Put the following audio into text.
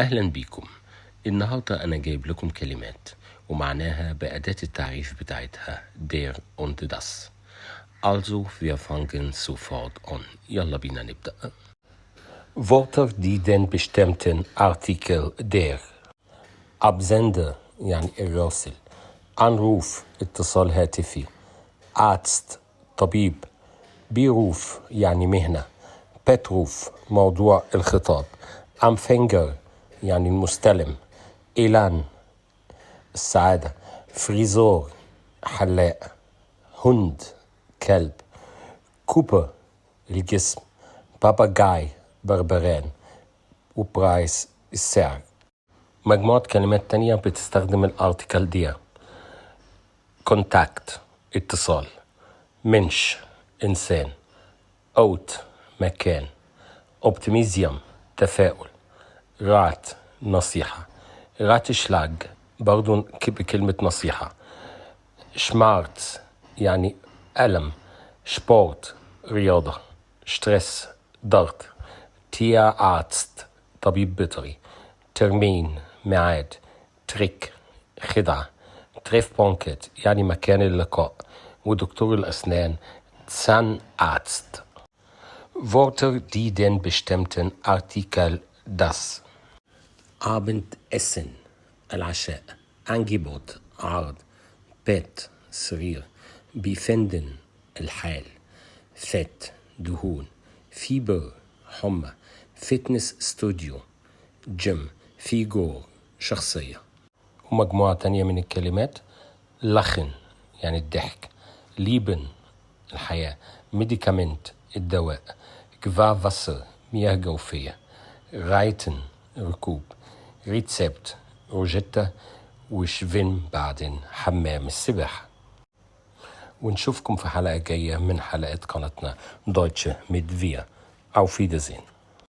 أهلا بيكم. النهاردة أنا جايب لكم كلمات ومعناها بأداة التعريف بتاعتها der und das. Also wir fangen sofort an. يلا بينا نبدأ. Wörter, die den bestimmten Artikel der. Absender يعني الراسل. Anruf اتصال هاتفي. Arzt طبيب. Beruf يعني مهنة. Betreff موضوع الخطاب. Empfänger يعني المستلم. Elan السعادة. Friseur حلاق. Hund كلب. Körper الجسم. Papagei بغبغان. و Preis السعر. مجموعة كلمات تانية بتستخدم ال Artikel der. Kontakt اتصال. Mensch إنسان. Ort مكان. Optimismus تفاؤل. Rat نصيحة. Ratschlag برضو بكلمة نصيحة. Schmerz يعني ألم. Sport رياضة. Stress ضغط. Tierarzt طبيب بيطري. Termin ميعاد. Trick خدعة. Treffpunkt يعني مكان اللقاء. ودكتور الأسنان Zahnarzt. Wörter, die den bestimmten Artikel das. Abendessen العشاء. Angebot عرض. Bett سرير. Befinden الحال. Fett دهون. Fieber حمى. Fitnessstudio gym. Figur شخصية. ومجموعة تانية من الكلمات: Lachen يعني الضحك، Leben الحياة، Medikament الدواء، Quellwasser مياه جوفية، Reiten ركوب، Rezept روشتة، و Schwimmbad حمام السباحة. ونشوفكم في حلقة جاية من حلقات قناتنا Deutsch mit wir. Auf Wiedersehen.